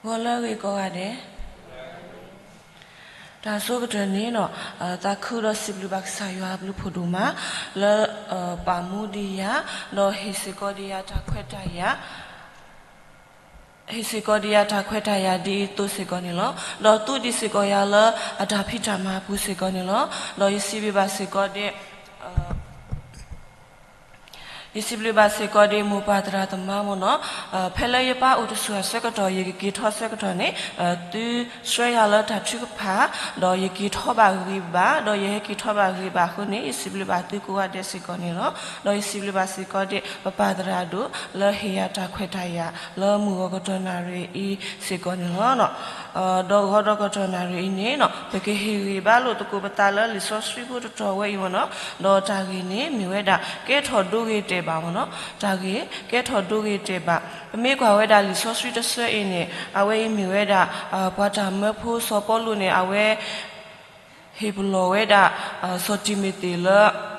ဂီၤလၢအဂ့ၤကိးဂၤဒဲး, တၢ်ဆိကတၢၢ်န့ၣ်ဒီး သးခုဒီးစံးဘျုးဘၣ်ကစၢ်ယွၤအဘျုးဖးဒိၣ်မး လၢ ပာ်မူဒံးယၤ ဒီးဟ့ၣ်စ့ၢ်ကီးဒံးယၤတၢ်ခွဲးတၢ်ယာ် ဟ့ၣ်စ့ၢ်ကီးဒံးယၤတၢ်ခွဲးတၢ်ယာ်ဒ်အံၤအသိးစ့ၢ်ကီးန့ၣ်လီၤ. ဒီးသူဒံးစ့ၢ်ကီးယၤလၢအတၢ်ဖံးတၢ်မၤအပူၤစ့ၢ်ကီးန့ၣ်လီၤ. ဒီးယစံးဘျုးဘၣ်စ့ၢ်ကီးဒံး ယစံးဘျုးဘၣ်စ့ၢ်ကီးဒံးမိၢ်ပၢ်သရၣ်သမါမ့ၢ်နီၤ, ဖဲလၢယပၢ်အိၣ်တဆူၣ်အဆၢကတီၢ် ယကက့ၤထီၣ်ဆၢကတီၢ်န့ၣ် သုဆှၢယၤလၢတၢ်ထုကဖၣ် ဒီးယက့ၤထီၣ်ဘၣ်ဂ့ၤဘၣ် ဒီးယဟဲက့ၤထီၣ်ဘၣ်ဂ့ၤဘၣ်အဃိန့ၣ် ယစံးဘျုးဘၣ်သုကိးဂၤဒဲးစ့ၢ်ကီးန့ၣ်လီၤ. ဒီးယစံးဘျုးဘၣ်စ့ၢ်ကီးဒံး ပပၢ်သရၣ်ဒိၣ် လၢဟ့ၣ်ယၤတၢ်ခွဲးတၢ်ယာ် လၢမုၢ်ဂီၤကတီၢ်နၣ်ရံၣ်အံၤစ့ၢ်ကီးန့ၣ်လီၤ. ဒီးဂီၤဒီးကတီၢ်နၣ်ရံၣ်အံၤန့ၣ် ပကဟ့ၣ်ဂံၢ်ဘါလိာ်သကိးပသးလၢလံာ်စီဆှံဖိတတီၤဝဲအံၤမ့ၢ်နီၤ, ဒီးတၢ်ဂ့ၢ်န့ၣ် မ့ၢ်ဝဲဒၣ် ကဲထီၣ်ဒိဂ့ၤတဲာ်ဘၣ်မ့ၢ်နီၤ, တၢ်ဂ့ၢ် ကဲထီၣ်ဒိဂ့ၤတဲာ်ဘၣ်. ပမ့ၢ်ကွၢ်ဝဲဒၣ်လံာ်စီဆှံတဆၢအံၤန့ၣ် အဝဲအံၤမ့ၢ်ဝဲဒၣ် ပှၤတၢ်မၢဖိစီၤပီလူးန့ၣ် အဝဲ ဟ့ၣ်ပလီၢ်ဝဲဒၣ် စီၤတံၤမသ့းလၢ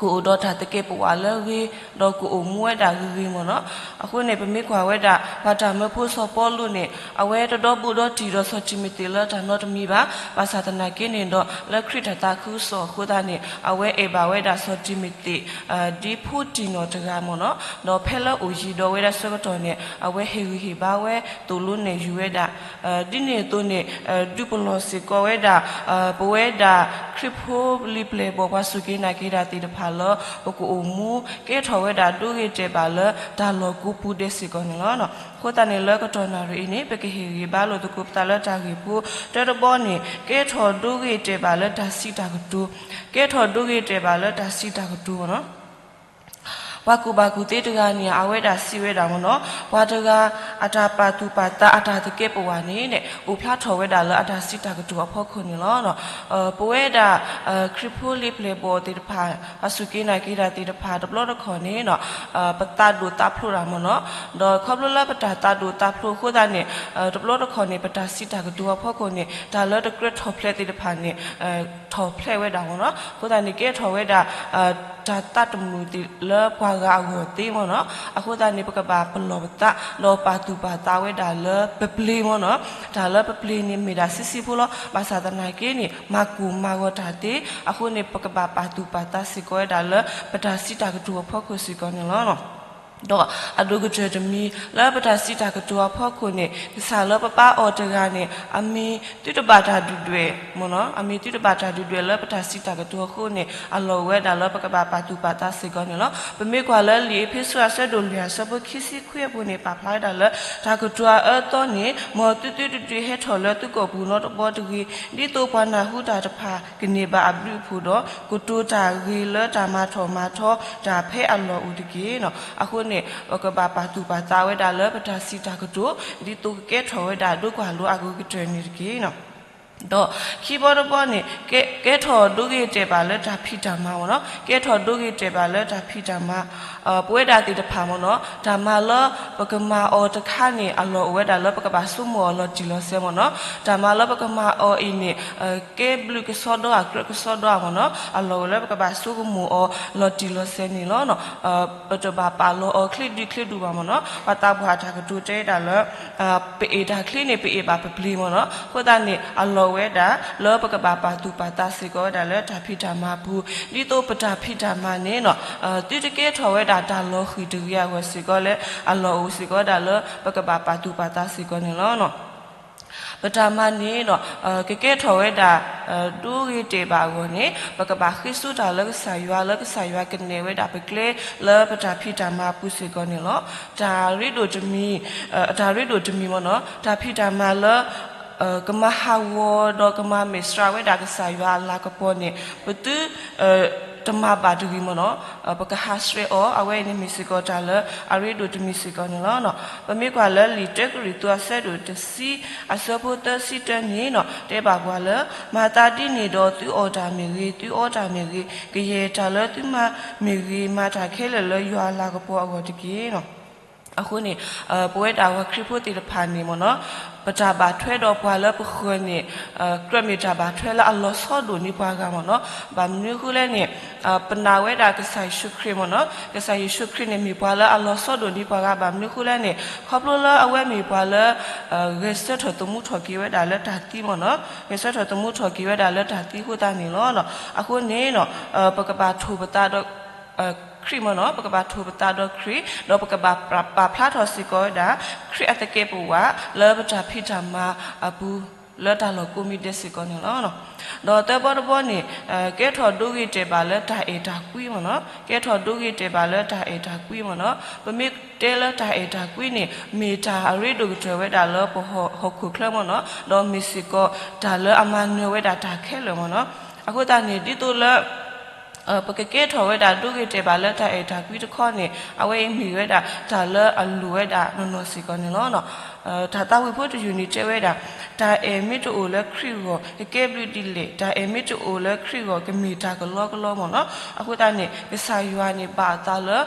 ကအိၣ်ဒီးတၢ်သကဲးပဝးလၢအဂ့ၤ, ဒီးကအိၣ်မူဝဲဒၣ်ဂ့ၤဂ့ၤမ့ၢ်နီၤ. အဃိန့ၣ် ပမ့ၢ်ကွၢ်ဝဲဒၣ် ပှၤတၢ်မၢဖိစီၤပီလူးန့ၣ် အဝဲတဒီဘူးဒီတံၢ်ဒီးစီၤတံၤမသ့းလၢတၢ်နီတမံၤဘၣ်. ဘၣ်ဆၣ်သနာ်က့န့ၣ်ဒီး လၢခရံာ်တၢ်သးခုကစီၣ်အဃိသတးန့ၣ် အဝဲအဲၣ်ဘၣ်ဝဲဒၣ်စီၤတံၤမသ့း ဒ်ဖိတံၢ်နီၢ်တဂၤမ့ၢ်နီၤ. ဒီးဖဲလၢအိၣ်ယံၤဒီးဝဲဒၣ်ဆၢကတီၢ်န့ၣ် အဝဲဟ့ၣ်ဂံၢ်ဟ့ၣ်ဘါဝဲသိၣ်လိနဲၣ်ယုာ်ဝဲဒၣ် ဒ်န့ၣ်အသိးန့ၣ် ဒုးပလီၢ်စ့ၢ်ကီးဝဲဒၣ် ပဝဲဒၣ်ခရံာ်ဖိလံာ်ပျဲၢ်ဘီၣ် ပှၤစူၢ်က့ၤနာ်က့ၤတၢ်သ့ၣ်တဖၣ်လၢ ပကအိၣ်မူကဲထီၣ်ဝဲဒၣ်ဒိဂ့ၤတဲာ်ဘၣ်လၢတၢ်လီၢ်ကိးပူၤဒဲးစ့ၢ်ကီးန့ၣ်လီၤ. အဃိသတးန့ၣ် လၢကတီၢ်နၣ်ရံၣ်အံၤန့ၣ် ပကဟ့ၣ်ဂံၢ်ဘါလိာ်သကိးပသးလၢတၢ်ဂ့ၢ်ဖိ တၢတဘီန့ၣ် ကဲထီၣ်ဒိဂ့ၤတဲာ်ဘၣ်လၢတၢ်စံးတၢ်ကတိၤ, ကဲထီၣ်ဒိဂ့ၤတဲာ်ဘၣ်လၢတၢ်စံးတၢ်ကတိၤမ့ၢ်နီၤ. ပှၤကူၣ်ဘၣ်ကူၣ်သ့တဂၤန့ၣ် အဝဲဒၣ်စံးဝဲဒၣ်မ့ၢ်နီၤ, ပှၤတဂၤအတၢ်ပာ်သူၣ်ပာ်သးအတၢ်သကဲးပဝးန့ၣ် အိၣ်ဖျါထီၣ်ဝဲဒၣ်လၢအတၢ်စံးတၢ်ကတိၤအဖီခိၣ်န့ၣ်လီၤ. ပဝဲဒၣ် ခရံာ်ဖိလံာ်ပျဲၢ်ဘီၣ်သ့ၣ်တဖၣ် ပှၤစူၢ်က့ၤနာ်က့ၤတၢ်သ့ၣ်တဖၣ်တဘျီတခီၣ်န့ၣ် ပသးဒိၣ်သးဖျိးတၢ်မ့ၢ်နီၤ, ဒီးခီဖျိလၢပတၢ်သးဒိၣ်သးဖျိးအဃိသတးန့ၣ် တဘျီတခီၣ်န့ၣ် ပတၢ်စံးတၢ်ကတိၤအဖီခိၣ်န့ၣ် တၢ်လၢတကြၢးထီၣ်ဖျဲးသ့ၣ်တဖၣ်န့ၣ် ထီၣ်ဖျဲးဝဲဒၣ်မ့ၢ်နီၤ. အဃိသတးန့ၣ် ကဲထီၣ်ဝဲဒၣ် တၢ်သးတမုာ်သ့ၣ်လၢပှၤဂၤအဂီၢ်သ့မ့ၢ်နီၤ. အဃိသတးန့ၣ် ပကဘၣ်ပလီၢ်ပသး ဒီးပာ်သူၣ်ပာ်သးဝဲဒၣ်လၢပပျ့ၤမ့ၢ်နီၤ. တၢ်လၢပပျ့ၤန့ၣ်မ့ၢ်ဒၣ်ဆံးဆံးဖိလီၤ. ဘၣ်ဆၣ်သနာ်က့န့ၣ် မၤကိၢ်မၤဂီၤတၢ်သ့. အဃိန့ၣ် ပကဘၣ်ပာ်သူၣ်ပာ်သးစ့ၢ်ကီးဝဲဒၣ်လၢ ပတၢ်စံးတၢ်ကတိၤအဖီခိၣ်စ့ၢ်ကီးန့ၣ်လီၤ. ဒီးအဒိၣ်ကတၢၢ်တမံၤ လၢပတၢ်စံးတၢ်ကတိၤအဖီခိၣ်န့ၣ် ကစၢ်လၢပပၢ်အီၤတဂၤန့ၣ် အမံၤသုတဘၣ်တၢ်ဒုၣ်ဒွဲၣ်မ့ၢ်နီၤ, အမံၤသုတဘၣ်တၢ်ဒုၣ်ဒွဲၣ်လၢပတၢ်စံးတၢ်ကတိၤအဃိန့ၣ် အလီၢ်အိၣ်ဝဲဒၣ်လၢပကဘၣ်ပာ်သူၣ်ပာ်သးစ့ၢ်ကီးန့ၣ်လီၤ. ပမ့ၢ်ကွၢ်လၢလံာ်အ့းဖ့းစူးအဆၢဒိၣ်လွံၢ်အဆၢဖိခံဆံခွံအပူၤန့ၣ် ပာ်ဖျါဝဲဒၣ်လၢ တၢ်ကတိၤအအၢအသီန့ၣ် မ်သုသုတဒုးဟဲထီၣ်လၢသုကိာ်ပူၤနီတဘျီတဂ့ၤ, ဒ်သိးပှၤနၢ်ဟူတၢ်တဖၣ်ကန့ၢ်ဘၣ်အဘျုးအဖှိၣ်ဒီး ကတိၤတၢ်ဂ့ၤလၢတၢ်မၤထီၣ်မၤထီတၢ်ဖဲအလီၢ်အိၣ်တက့ၢ်. အဃိန့ၣ် ပကဘၣ်ပာ်သူၣ်ပာ်သးဝဲဒၣ်လၢပတၢ်စံးတၢ်ကတိၤ ဒ်သိးကကဲထီၣ်ဝဲဒၣ်ဒိကွၢ်လိအဂ့ၤကတၢၢ်န့ၣ်တက့ၢ်. ဒီးခံဘီတဘီန့ၣ် ကဲထီၣ်ဒိဂ့ၤတဲာ်ဘၣ်လၢတၢ်ဖံးတၢ်မၤမ့ၢ်နီၤ, ကဲထီၣ်ဒိဂ့ၤတဲာ်ဘၣ်လၢတၢ်ဖံးတၢ်မၤ, ပဝဲဒၣ်သ့ၣ်တဖၣ်မ့ၢ်နီၤ တၢ်မၤလၢပကမၤအီၤတခါန့ၣ် အလီၢ်အိၣ်ဝဲဒၣ်လၢပကဘၣ်ဆိကမိၣ်အီၤလီၤတံၢ်လီၤဆဲးမ့ၢ်နီၤ, တၢ်မၤလၢပကမၤအီၤအံၤန့ၣ် ကဲဘျုးကစီဒီဧါ ကြၢးကစီဒီဧါမ့ၢ်နီၤ, အလီၢ်အိၣ်လၢပကဘၣ်ဆိကမိၣ်အီၤလီၤတံၢ်လီၤဆဲးန့ၣ်လီၤ. ပတဘၣ်ပာ်လီၤအီၤချ့ဒုးချ့ဒူၣ်ဘၣ်မ့ၢ်နီၤ, ပှၤသးပှၢ်အတၢ်ကတိၤတဲဒၣ်လၢ ပအ့ၣ်တၢ်ချ့န့ၣ် ပအ့ၣ်ဘၣ်ပပျ့ၤမ့ၢ်နီၤ, အဃိသတးန့ၣ် အလီၢ်ဝဲဒၣ်လၢပကဘၣ်ပာ်သူၣ်ပာ်သးစ့ၢ်ကီးဝဲဒၣ်လၢတၢ်ဖံးတၢ်မၤအပူၤ, ဒ်သိးပတၢ်ဖံးတၢ်မၤန့ၣ်နီၤ သုတကဲထီၣ်ဝဲဒၣ်တၢ်လီၤဃံၢ်တဂ့ၤအဂီၢ်စ့ၢ်ကီးလၢ အလီၢ်အိၣ်စ့ၢ်ကီးဝဲဒၣ်လၢပကဘၣ်ပာ်သူၣ်ပာ်သးစ့ၢ်ကီးန့ၣ်လီၤ. ပတၢ်မၤန့ၣ်ဒီး ကကဲထီၣ်ဝဲဒၣ် ဒိဂ့ၤတဲာ်ဘၣ်အဂီၢ်န့ၣ် ပကဘၣ်ဃ့ဆူတၢ်လၢကစၢ်ယွၤ လၢကစၢ်ယွၤကနဲၣ်ဝဲဒၣ်ပကျဲလၢပတၢ်ဖံးတၢ်မၤအပူၤစ့ၢ်ကီးန့ၣ်လီၤ. တၢ်ရ့ဒိၣ်တမံၤ, တၢ်ရ့ဒိၣ်တမံၤမ့ၢ်နီၤ တၢ်ဖံးတၢ်မၤလၢ ကမၤဟးဂီၤဒီးကမၤမဲာ်ဆှးဝဲဒၣ်ကစၢ်ယွၤအလၤကပီၤန့ၣ် ပသု တမၤဘၣ်တဂ့ၤမ့ၢ်နီၤ, ပကဟးဆှဲးအီၤ အဝဲအံၤန့ၣ်မ့ၢ်စ့ၢ်ကီးတၢ်လၢအရ့ဒိၣ်တမံၤစ့ၢ်ကီးန့ၣ်လီၤ. ပမ့ၢ်ကွၢ်လၢလံာ်တၢကရံၣ်သူးအဆၢဒိၣ်တဆံ အဆၢဖိသၢဆံတၢန့ၣ်နီၤ တဲဘၣ်ပှၤလၢ မၤသးဒ်န့ၣ်ဒီးသုအီၣ်တၢ်မ့ၢ်ဂ့ၤ, သုအီတၢ်မ့ၢ်ဂ့ၤ, ကယဲၢ်တၢ်လၢသုမၤမ့ၢ်ဂ့ၤ, မၤတၢ်ခဲလၢာ်လၢယွၤအလၤကပီၤအဂီၢ်တက့ၢ်. အဃိန့ၣ် ပဝဲဒၣ်ပှၤခရံာ်ဖိသ့ၣ်တဖၣ်န့ၣ်မ့ၢ်နီၤ, ပတၢ်ဘၣ်ထွဲဒီးပှၤလၢပဃၢၤန့ၣ် ကြၢးမ့ၢ်တၢ်ဘၣ်ထွဲလၢအလီၤဆီဒိၣ်န့ၢ်ပှၤဂၤမ့ၢ်နီၤ. ဘၣ်မနုၤအဃိလဲၣ်န့ၣ် ပနာ်ဝဲဒၣ်ကစၢ်ယ့ၣ်ၡူးခရံာ်မ့ၢ်နီၤ, ကစၢ်ယ့ၣ်ၡူးခရံာ်န့ၣ် မ့ၢ်ပှၤလၢအလီၤဆီဒိၣ်န့ၢ်ပှၤဂၤ ဘၣ်မနုၤအဃိလဲၣ်န့ၣ် ခီဖျိလၢအဝဲမ့ၢ်ပှၤလၢ ဂဲၤဆၢထၢၣ်သမူထီၣ်က့ၤဝဲဒၣ်လၢတၢ်သံမ့ၢ်နီၤ, ဂဲၤဆၢထၢၣ်သမူထီၣ်က့ၤဝဲဒၣ်လၢတၢ်သံအဃိသတးန့ၣ်လီၤ. အဃိန့ၣ် ပကဘၣ်ထိၣ်ပသးဒီး ခရံာ်မ့ၢ်နီၤ, ပကဘၣ်ထိၣ်ပသးဒီးခရံာ် ဒီးပကဘၣ်ပာ်ဖျါထီၣ်စ့ၢ်ကီးဝဲဒၣ် ခရံာ်အသကဲးပဝး လၢပတၢ်ဖံးတၢ်မၤအပူၤ လၢတၢ်လီၢ်ကိးမံၤဒဲးစ့ၢ်ကီးန့ၣ်လီၤ. ဒီးသၢဘီတဘီန့ၣ် ကဲထီၣ်ဒိဂ့ၤတဲာ်ဘၣ်လၢတၢ်အဲၣ်တၢ်ကွံမ့ၢ်နီၤ, ကဲထီၣ်ဒိဂ့ၤတဲာ်ဘၣ်လၢတၢ်အဲၣ်တၢ်ကွံမ့ၢ်နီၤ. ပမ့ၢ်တဲလၢတၢ်အဲၣ်တၢ်ကွံန့ၣ် မ့ၢ်တၢ်အရ့ဒိၣ်ကတၢၢ်ဝဲဒၣ်လၢပဟီၣ်ခိၣ်ချၢမ့ၢ်နီၤ, ဒီးမ့ၢ်စ့ၢ်ကီးတၢ်လၢအမၤနၢၤဝဲဒၣ်တၢ်ခဲလၢာ်မ့ၢ်နီၤ. အဃိသတးန့ၣ် ဒ်သိးလၢ ပကကဲထီၣ်ဝဲဒၣ်ဒိဂ့ၤတဲာ်ဘၣ်လၢတၢ်အဲၣ်တၢ်ကွံတခီန့ၣ် အဝဲအံၤမ့ၢ်ဝဲဒၣ်တၢ်လၢအလိၣ်ဝဲဒၣ်နီၢ်နီၢ်စ့ၢ်ကီးန့ၣ်လီၤ. တၢ်သးဝံၣ်ဖိတယုၢ်န့ၣ်တဲဝဲဒၣ် တၢ်အဲၣ်မ့ၢ်တအိၣ်လၢခရံာ်အဂီၢ် ကကဲဘျုးဒ်လဲၣ်, တၢ်အဲၣ်မ့ၢ်တအိၣ်လၢခရံာ်အဂီၢ် ကမ့ၢ်တၢ်ကလီကလီမ့ၢ်နီၤ.အဃိသတးန့ၣ် ကစၢ်ယွၤန့ၣ် ဘၣ်အသးလၢ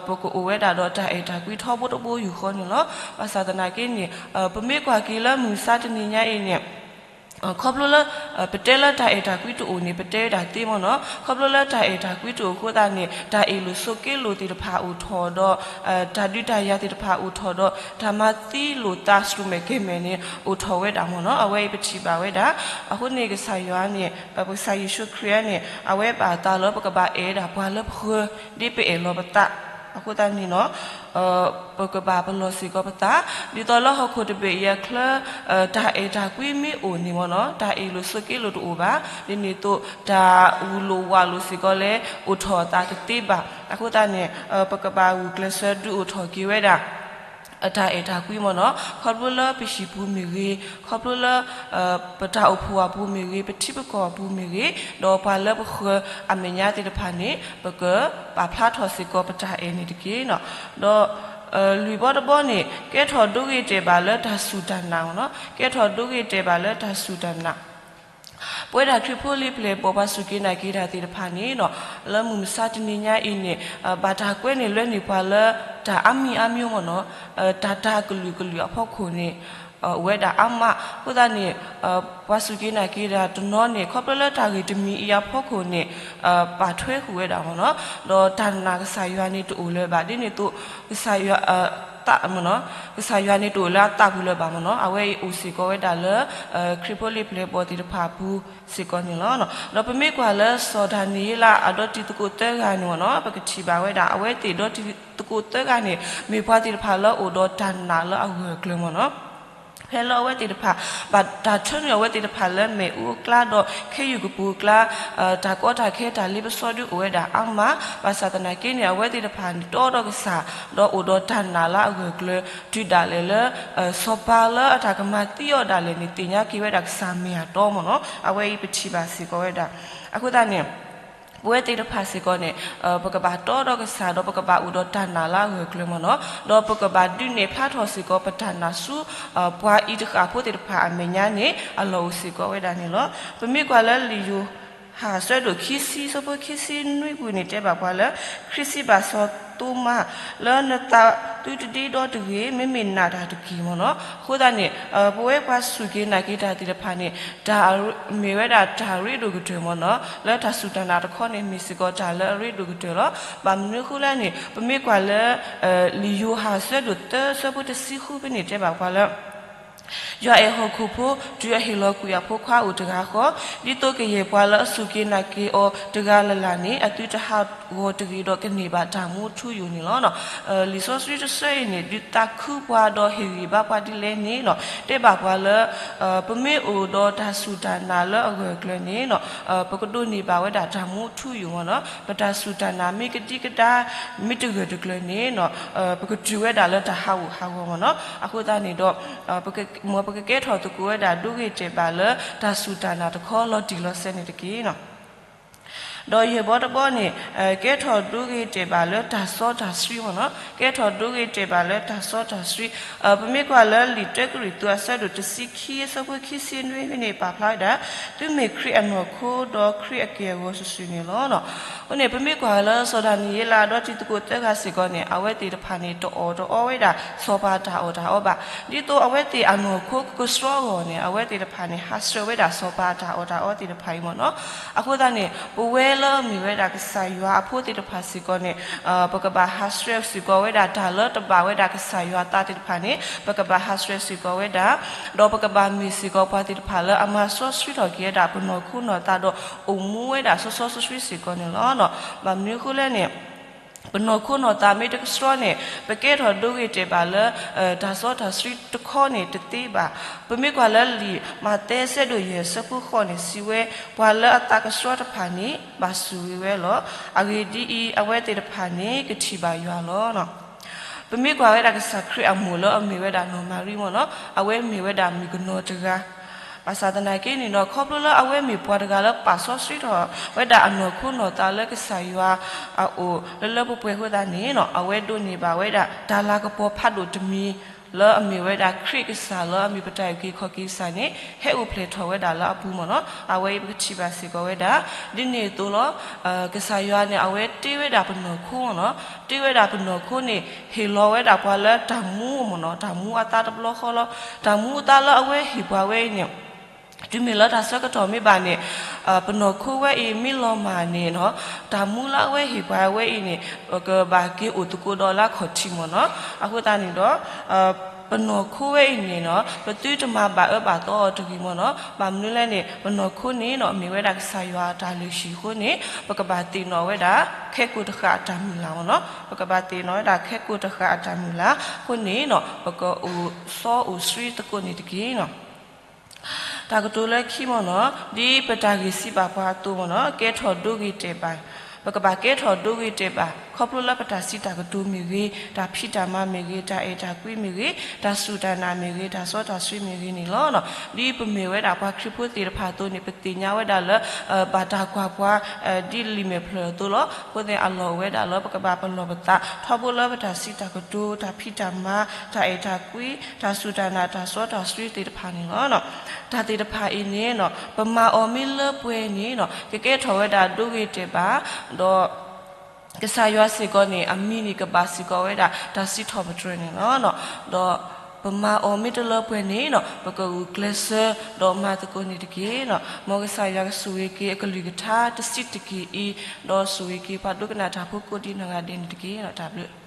ပကအိၣ်ဝဲဒၣ်ဒီးတၢ်အဲၣ်တၢ်ကွံထီဘိတဘိယူၢ်ဃီန့ၣ်လီၤ. ဘၣ်ဆၣ်သနာ်က့န့ၣ် ပမ့ၢ်ကွၢ်က့ၤလၢမုၢ်မဆါတနံၤညါအံၤန့ၣ် ခီဖျိလၢ ပတဲလၢတၢ်အဲၣ်တၢ်ကွံတအိၣ်န့ၣ် ပတဲဝဲဒၣ်သ့မ့ၢ်နီၤ. ခီဖျိလၢတၢ်အဲၣ်တၢ်ကွံတအိၣ်အဃိသတးန့ၣ် တၢ်အ့ၣ်လိာ်ဆိးက့လိာ်သ့ၣ်တဖၣ်အိၣ်ထီၣ်ဒီး တၢ်ဒုးတၢ်ယၤသ့ၣ်တဖၣ်အိၣ်ထီၣ်ဒီး တၢ်မၤသံလိာ်သးစူၣ်မဲာ်ကဲၤမဲာ်န့ၣ် အိၣ်ထီၣ်ဝဲဒၣ်မ့ၢ်နီၤ. အဝဲအံၤပထံၣ်ဘၣ်ဝဲဒၣ်. အဃိန့ၣ် ကစၢ်ယွၤန့ၣ် ပကစၢ်ယ့ၣ်ၡူးခရံာ်န့ၣ် အဝဲဘၣ်အသးလၢပကဘၣ်အဲၣ်ဒၣ်ပှၤလၢပဃၢၤ ဒ်ပအဲၣ်လီၤပသးအဃိသတးန့ၣ်နီၤ ပကဘၣ်ပလီၢ်စ့ၢ်ကီးပသး ဒ်သိးလၢဟီၣ်ခိၣ်တဘ့ၣ်အံၤအချၢ တၢ်အဲၣ်တၢ်ကွံမ့ၢ်အိၣ်န့ၣ်မ့ၢ်နီၤ တၢ်အ့ၣ်လိာ်ဆိးက့လိာ်တအိၣ်ဘၣ်. ဒ်န့ၣ်အသိး တၢ်ဂုာ်လိာ်ဝးလိာ်စ့ၢ်ကီးလၢ အိၣ်ထီၣ်အသးတသ့ဘၣ်. အဃိသတးန့ၣ် ပကဘၣ်ဂုာ်ကျဲးစၢးဒုးအိၣ်ထီၣ်က့ၤဝဲဒၣ် တၢ်အဲၣ်တၢ်ကွံမ့ၢ်နီၤ ခီဖျိလၢပဟံၣ်ပူၤမ့ၢ်ဂ့ၤ, ခီဖျိလၢ ပတၢ်အိၣ်ဖှိၣ်အပူၤမ့ၢ်ဂ့ၤ, ပထံပကီၢ်အပူၤမ့ၢ်ဂ့ၤ, ဒီးပှၤလၢပဃၢၤအမဲာ်ညါသ့ၣ်တဖၣ်န့ၣ် ပကပာ်ဖျါထီၣ်စ့ၢ်ကီးပတၢ်အဲၣ်န့ၣ်တက့ၢ်နီၤ. ဒီး လွံၢ်ဘီတဘီန့ၣ် ကဲထီၣ်ဒိဂ့ၤတဲာ်ဘၣ်လၢတၢ်စူၢ်တၢ်နာ်မ့ၢ်နီၤ ကဲထီၣ်ဒိဂ့ၤတဲာ်ဘၣ်လၢတၢ်စူၢ်တၢ်နာ် ပဝဲဒၣ်ခရံာ်ဖိလံၤပျဲၢ်ဘီၣ်ပှၤစူၢ်က့ၤနာ်က့ၤတၢ်သ့ၣ်တဖၣ်န့ၣ်နီၤ လၢမုၢ်မဆါတနံၤညါအံၤန့ၣ် ဘၣ်တၢ်ကွဲန့ၣ်လွဲန့ၢ်ပှၤလၢ တၢ်အါမံၤအါမံၤမ့ၢ်နီၤ တၢ်တၢ်ကလုာ်ကလုာ်အဖီခိၣ်န့ၣ် အိၣ်ဝဲဒၣ်အါမး. အဃိသတးန့ၣ် ပှၤစူၢ်က့ၤနာ်က့ၤတၢ်တနီၤန့ၣ် ခီဖျိလၢတၢ်ဂ့ၢ်တမံၤအံၤအဖီခိၣ်န့ၣ် ပာ်ထွဲဃုာ်ဝဲဒၣ်မ့ၢ်နီၤ ဒီးတၢ်နာ်ကစၢ်ယွၤန့ၣ်တအိၣ်လၢၤဘၣ်. ဒ်န့ၣ်အသိး ကစၢ်ယွၤ ကစၢ်ယွၤန့ၣ်တအိၣ်လၢအသးပူၤလၢၤဘၣ်မ့ၢ်နီၤ အဝဲအံၤအိၣ်စ့ၢ်ကီးဝဲဒၣ်လၢ ခရံာ်ဖိလံၤပျဲၢ်ဘီၣ်သ့ၣ်တဖၣ်အပူၤစ့ၢ်ကီးန့ၣ်လီၤ. ဒီးပမ့ၢ်ကွၢ်လၢစီၤဒၤနံးယ့လးအဒီတံၤသကိးသၢဂၤန့ၣ်မ့ၢ်နီၤ ပကထံၣ်ဘၣ်ဝဲဒၣ် အဝဲသ့ၣ်ဒီတံၤသကိးသၢဂၤန့ၣ် မ့ၢ်ပှၤသ့ၣ်တဖၣ်လၢအိၣ်ဒီးတၢ်နာ်လၢအဂၢၢ်အကျၢၤမ့ၢ်နီၤ ဖဲလၢအဝဲသ့ၣ်တဖၣ် ဘၣ်တၢ်ထၢနုာ်အဝဲသ့ၣ်တဖၣ်လၢမ့ၣ်အူအကျါဒီးခ့ယုၢ်ကပူၤအကျါ တၢ်ကီတၢ်ခဲတၢ်လ့ပစီဒုအိၣ်ဝဲဒၣ်အါမး ဘၣ်ဆၣ်သနာ်က့န့ၣ် အဝဲသ့ၣ်တဖၣ်န့ၣ် တီဒီးကစၢ် ဒီးအိၣ်ဒီးတၢ်နာ်လၢအဂၢၢ်အကျၢၤ တုၤဒၣ်လဲာ်လၢ စီၤပၤလၢအတၢ်ကမၤသံအီၤဒၣ်လဲာ်န့ၣ် သ့ၣ်ညါက့ၤဝဲဒၣ်ကစၢ်မ့ၢ်အတီမ့ၢ်နီၤ အဝဲအံၤပထံၣ်ဘၣ်စ့ၢ်ကီးဝဲဒၣ်. အဃိသတးန့ၣ် ပဝဲသ့ၣ်တဖၣ်စ့ၢ်ကီးန့ၣ် ပကဘၣ်တီဒီးကစၢ် ဒီးပကဘၣ်အိၣ်ဒီးတၢ်နာ်လၢအဂၢၢ်အကျၢၤမ့ၢ်နီၤ ဒီးပကဘၣ်ဒုးနဲၣ်ဖျါထီၣ်စ့ၢ်ကီးပတၢ်နာ်ဆူ ပှၤအံၤတဃၣ်ဖိသ့ၣ်တဖၣ်အမဲာ်ညါန့ၣ် အလီၢ်အိၣ်စ့ၢ်ကီးဝဲဒၣ်န့ၣ်လီၤ. ပမ့ၢ်ကွၢ်လၢလံာ်ယိၤဟၣ်အဆၢဒိၣ်ခံဆံ အဆၢဖိခံဆံနွံပူၤန့ၣ် တဲဘၣ်ပှၤလၢ ခရံာ်စံးဘၣ်စီၤသိမး လၢနသးသုတဒ့ဒီတဂ့ၤ မ့မ့ၢ်နာ်တၢ်တက့ၢ်မ့ၢ်နီၤ. အဃိသတးန့ၣ် ပဝဲပှၤစူၢ်က့ၤနာ်က့ၤတၢ်သ့ၣ်တဖၣ်န့ၣ် တၢ်မ့ၢ်ဝဲဒၣ်တၢ်ရ့ဒိၣ်ကတၢၢ်မ့ၢ်နီၤ လၢတၢ်စူၢ်တၢ်နာ်တခီန့ၣ် မ့ၢ်စ့ၢ်ကီးတၢ်လၢအရ့ဒိၣ်ကတၢၢ်လီၤ. ဘၣ်မနုၤအဃိလဲၣ်န့ၣ် ပမ့ၢ်ကွၢ်လၢ လံာ်ယိၤဟၣ်အဆၢဒိၣ်သၢ အဆၢဖိတဆံဃုဖဲန့ၣ် တဲဘၣ်ပှၤလၢ ယွၤအဲၣ်ဟီၣ်ခိၣ်ဖိ တုၤအဟ့ၣ်လီၤကွံာ်အဖိခွါအိၣ်တဂၤဃီ, ဒ်သိးကယဲၢ်ပှၤလၢအစူၢ်က့ၤနာ်က့ၤအီၤတဂၤလၢ်လၢ်န့ၣ် အသုတဟးဂီၤတဂ့ၤဒီးကန့ၢ်ဘၣ်တၢ်မူထူယိာ်န့ၣ်လီၤ. လံာ်စီဆှံတဆၢအံၤန့ၣ် ဒုးသးခုပှၤဒီးဟ့ၣ်ဂံၢ်ဘါပှၤဒ်လဲၣ်န့ၣ် တဲဘၣ်ပှၤလၢ ပမ့ၢ်အိၣ်ဒီးတၢ်စူၢ်တၢ်နာ်လၢအဂၢၢ်အကျၢၤန့ၣ် ပကဒိးန့ၢ်ဘၣ်ဝဲဒၣ်တၢ်မူထူယိာ်မ့ၢ်နီၤ. ပတၢ်စူၢ်တၢ်နာ်မ့ၢ်ကဒံကဒါ မ့ၢ်တဂၢၢ်တကျၢၤန့ၣ် ပကတုၤဝဲဒၣ်လၢတၢ်ဟးဂူာ်ဟးဂီၤမ့ၢ်နီၤ. အဃိသတးန့ၣ်ဒီး မ်ပကကဲထီၣ်သကိးဝဲဒၣ်ဒိဂ့ၤတဲာ်ဘၣ်လၢတၢ်စူၢ်တၢ်နာ်တခီလီၤတံၢ်လီၤဆဲးန့ၣ်တက့ၢ်. ဒီးယဲၢ်ဘီတဘီန့ၣ် ကဲထီၣ်ဒိဂ့ၤတဲာ်ဘၣ်လၢတၢ်စီတၢ်ဆှံမ့ၢ်နီၤ, ကဲထီၣ်ဒိဂ့ၤတဲာ်ဘၣ်လၢတၢ်စီတၢ်ဆှံ. ပမ့ၢ်ကွၢ်လၢလံာ်တၢကရံၣ်သူးအဆၢဒိၣ်တဆံခံအဆၢဖိခံဆံနွံဖဲန့ၣ် ပာ်ဖျါဝဲဒၣ် သုမ့ၢ်ခရံာ်အနီၢ်ခိဒီးခရံာ်အက့ၢ်အဂီၤစုာ်စုာ်န့ၣ်လီၤ. အဃိန့ၣ် ပမ့ၢ်ကွၢ်လၢစီၤဒၤနံးယ့လးဒီးတံၤသကိးသၢဂၤစ့ၢ်ကီးန့ၣ် အဝဲသ့ၣ်တဖၣ်န့ၣ် တအီၣ်တအီဝဲဒၣ်စီၤပၤအတၢ်အီၣ်တၢ်အီဘၣ်. ဒ်သိးအဝဲသ့ၣ်အနီၢ်ခိကကဆှီအဂီၢ်န့ၣ် အဝဲသ့ၣ်တဖၣ်န့ၣ် ဟးဆှဲးဝဲဒၣ်စီၤပၤအတၢ်အီၣ်တၢ်အီသ့ၣ်တဖၣ်အံၤမ့ၢ်နီၤ. အဃိသတးန့ၣ် ပဝဲလၢအမ့ၢ်ဝဲဒၣ်ကစၢ်ယွၤအဖိသ့ၣ်တဖၣ်စ့ၢ်ကီးန့ၣ် ပကဘၣ်ဟးဆှဲးစ့ၢ်ကီးဝဲဒၣ်တၢ်လၢတဘၣ်ဝဲဒၣ်ကစၢ်ယွၤအသးသ့ၣ်တဖၣ်န့ၣ် ပကဘၣ်ဟးဆှဲးစ့ၢ်ကီးဝဲဒၣ်, ဒီးပကဘၣ်မ့ၢ်စ့ၢ်ကီးပှၤသ့ၣ်တဖၣ်လၢအမၤစီဆှံထီၣ်က့ၤဝဲဒၣ်ပနီၢ်ခိနီၢ်သးဒီးအိၣ်မူဝဲဒၣ်စီစီဆှံဆှံစ့ၢ်ကီးန့ၣ်လီၤ. ဘၣ်မနုၤအဃိလဲၣ်န့ၣ် ပနီၢ်ခိနီၢ်သးမ့ၢ်တကဆှီန့ၣ် ပကဲထီၣ်ဒိဂ့ၤတဲာ်ဘၣ်လၢ တၢ်စီတၢ်ဆှံတခီန့ၣ်တသ့ဘၣ်. ပမ့ၢ်ကွၢ်လၢလံာ်မးသဲအဆၢဒိၣ်ယဲၢ်အဆၢဖိဃိးန့ၣ် စံးဝဲ ပှၤလၢအသးကဆှီတဖၣ်န့ၣ် ဘၣ်ဆိၣ်ဂ့ၤဝဲလီၤ. အဂ့ၢ်ဒ်အံၤ, အဝဲသ့ၣ်တဖၣ်န့ၣ် ကထံၣ်ဘၣ်ယွၤလီၤ. ပမ့ၢ်ကွၢ်ဝဲဒၣ်ကစၢ်ခရံာ်အမိၢ်လၢအမ့ၢ်ဝဲဒၣ်နီၢ်မၤရံမ့ၢ်နီၤ, အဝဲမ့ၢ်ဝဲဒၣ်မုၣ်ကနီၤတဂၤ ဘၣ်ဆၣ်သနာ်က့န့ၣ်ဒီး ခီဖျိလၢအဝဲမ့ၢ်ပှၤတဂၤလၢပာ်စီဆှံထီၣ်ဝဲဒၣ်အနီၢ်ခိနီၢ်သးလၢကစၢ်ယွၤအအိၣ်လၢလၢပှဲၤပှဲၤအဃိသတးန့ၣ် အဝဲဒိးန့ၢ်ဘၣ်ဝဲဒၣ် တၢ်လၤကပီၤဖးဒိၣ်တမံၤ လၢအမ့ၢ်ဝဲဒၣ်ခရံာ်ကစၢ်လၢအမ့ၢ်ပတၢ်အုၣ်က့ၤခီၣ်က့ၤကစၢ်န့ၣ် ဟဲအိၣ်ဖျဲၣ်ထီၣ်ဝဲဒၣ်လၢအပူၤမ့ၢ်နီၤ. အဝဲအံၤပကထံၣ်ဘၣ်စ့ၢ်ကီးဝဲဒၣ် ဒ်န့ၣ်အသိးလီၤ. ကစၢ်ယွၤန့ၣ် အဝဲတ့ဝဲဒၣ်ပနီၢ်ခိမ့ၢ်နီၤ, တ့ဝဲဒၣ်ပနီၢ်ခိန့ၣ် ဟ့ၣ်လီၤဝဲဒၣ်ပှၤလၢတၢ်မူမ့ၢ်နီၤ, တၢ်မူအသးတဘျီဃီလီၤ. တၢ်မူအသးလၢအဝဲဟ့ၣ်ပှၤဝဲအံၤန့ၣ် တုၤမ့ၢ်လၢတၢ်ဆၢကတီၢ်မ့ၢ်ဘၣ်န့ၣ် ပနီၢ်ခိဝဲအံၤမ့ၢ်လီၤမၢ်န့ၣ်နီၤ, တၢ်မူလၢအဝဲဟ့ၣ်ပှၤဝဲအံၤန့ၣ် ကဘၣ်က့ၤအိၣ်သကိးဒီးလၢအခီၣ်ထံးမ့ၢ်နီၤ. အဃိသတးန့ၣ်ဒီး ပနီၢ်ခိဝဲအံၤန့ၣ်နီၤ ပသုတမၤဘၣ်အၢဘၣ်သီအီၤတဂ့ၤမ့ၢ်နီၤ. ဘၣ်မနုၤလဲၣ်န့ၣ် ပနီၢ်ခိန့ၣ်နီၤ မ့ၢ်ဝဲဒၣ်ကစၢ်ယွၤအတၢ်လုၢ်ဟံၣ်အဃိန့ၣ် ပကဘၣ်သ့ၣ်နီၣ်ဝဲဒၣ် ခဲကိာ်တဃာ်အတၢ်မုၢ်လၢ်မ့ၢ်နီၤ. ပကဘၣ်သ့ၣ်နီၣ်ဝဲဒၣ်ခဲကိာ်တဃာ်အတၢ်မုၢ်လၢ်အဃိန့ၣ်နီၤ ပကအိၣ်စီအိၣ်ဆှံသကိးန့ၣ်တက့ၢ်နီၤ. တၢ်ကတိၤလၢခံမ့ၢ်နီၤ ဒ်ပတၢ်ဂ့ၢ်စံးဘၣ်ပှၤအသိးမ့ၢ်နီၤ ကဲထီၣ်ဒိဂ့ၤတဲာ်ဘၣ်, ပကဘၣ်ကဲထီၣ်ဒိဂ့ၤတဲာ်ဘၣ် ခီဖျိလၢပတၢ်စံးတၢ်ကတိၤမ့ၢ်ဂ့ၤ, တၢ်ဖံးတၢ်မၤမ့ၢ်ဂ့ၤ, တၢ်အဲၣ်တၢ်ကွံမ့ၢ်ဂ့ၤ, တၢ်စူၢ်တၢ်နာ်မ့ၢ်ဂ့ၤ, တၢ်စီတၢ်ဆှံမ့ၢ်ဂ့ၤန့ၣ်လီၤ. ဒ်ပမ့ၢ်ဝဲဒၣ်ပှၤခရံာ်ဖိသ့ၣ်တဖၣ်အသိးန့ၣ် ပသ့ၣ်ညါဝဲဒၣ်လၢ ဘၣ်တၢ်ကွၢ်ပှၤ ဒ်လံာ်မဲာ်ဖျၢၣ်အသိးလီၤ. အဃိသတးန့ၣ် အလီၢ်အိၣ်ဝဲဒၣ်လၢ ပကဘၣ်ပလီၢ်ပသး ထီဘိလၢပတၢ်စံးတၢ်ကတိၤ, တၢ်ဖံးတၢ်မၤ, တၢ်အဲၣ်တၢ်ကွံ, တၢ်စူၢ်တၢ်နာ်, တၢ်စီတၢ်ဆှံသ့ၣ်တဖၣ်န့ၣ်လီၤ. တၢ်သ့ၣ်တဖၣ်အံၤန့ၣ် ပမၤအီၤမ့ၢ်လၢပှဲၤန့ၣ် ကကဲထီၣ်ဝဲဒၣ်ဒိဂ့ၤတဲာ်ဘၣ်, ဒီး ကစၢ်ယွၤစ့ၢ်ကီးန့ၣ် အမံၤန့ၣ် ကဘၣ်စ့ၢ်ကီးဝဲဒၣ်တၢ်စံးထီၣ်ပတြၢၤန့ၣ်လီၤ. ဒီးပမၤအီၤမ့ၢ်တလၢပှဲၤန့ၣ် ပကဂုာ်ကျဲးစၢး ဒီးမၤသကိးန့ၣ်တက့ၢ်. မ်ကစၢ်ယွၤကဆိၣ်ဂ့ၤက့ၤအကလုၢ်ကထါတဆံးတက့ၢ်အံၤ, ဒီးဆိၣ်ဂ့ၤက့ၤပှၤဒိကနၣ်တၢ်ဖိကိးဒံနီၢ်ဂၤဒဲးန့ၣ်တက့ၢ်. တၢ်ဘျုး